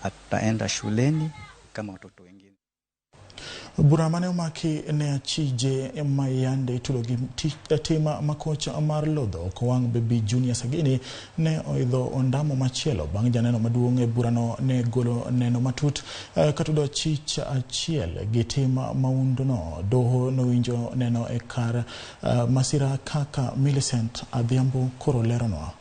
Ataenda shuleni kama watoto wengine. Bura mane omaki ne achije mayande itudo gi tim makoch mar lodho oko wang' Baby Junior Sagini ne oidho ondamo machielo bang' janeno maduong' e burano ne golo neno matut katudo achich achiel gi tim maundono. Doho nowinjo neno e kar masira kaka Millicent Adhiambo koro leronwa.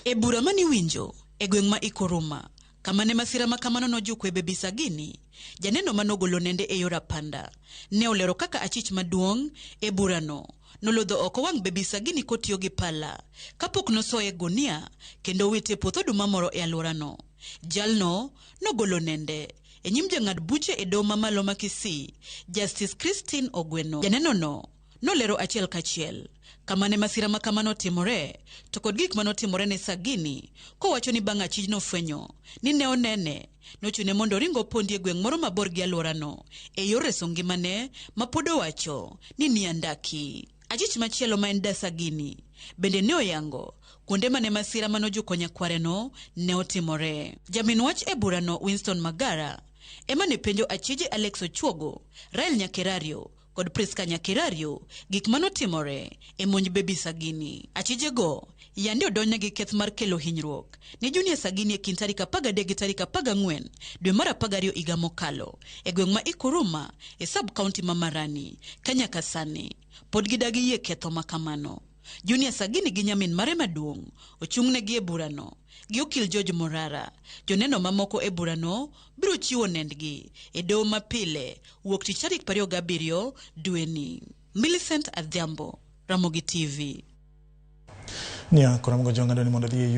E bura mane iwinjo e gweng' ma Ikoruma, kama ne masira ma kamano nojukoe Baby Sagini, janeno manogolo nende e yor apanda ne olero kaka achich maduong' e burano nolodho oko wang' Baby Sagini kotiyo gi pala kapok nosoye e gunia kendo owite e puoth oduma moro e alworano. Jalno nogolo nende e nyim jang'ad buche e doho mamalo ma Kisii, Justice Christine Ogweno. Janenono nolero achiel kachiel kama ne masira ma kamano otimore to kod gik manotimore ne Sagini, kowacho ni bang' achij nofwenyo ni ne onene, nochune mondo oring opondi e gweng' moro mabor gi alworano e yor reso ngimane ma pod owacho ni ni andaki. Achich machielo ma en da Sagini bende ne oyango kuonde mane masira manojuko nyakwareno ne otimore. Jamin wach e burano Winston Magara ema ne penjo achije Alex Ochuogo, Rael Nyakerario kod Priska Nyakerario gik manotimore e monj Baby Sagini. Achijego yande odonjne gi keth mar kelo hinyruok ne Junior Sagini e kind tarik 13 gi tarik 14 dwe mar 12 higa mokalo e gweng' ma Ikuruma e sub county ma Marani ka nyaka sani pod gidagi yie ketho ma kamano. Junior Sagini gi nyamin mare maduong' ochung'negi e burano gi okil George Morara. Joneno mamoko e burano biro chiwo nendgi e doho mapile wuok tich tarik 27 dweni. Millicent Adhiambo, Ramogi TV. Nya koro Ramogi jong'ado ni mondo odhi e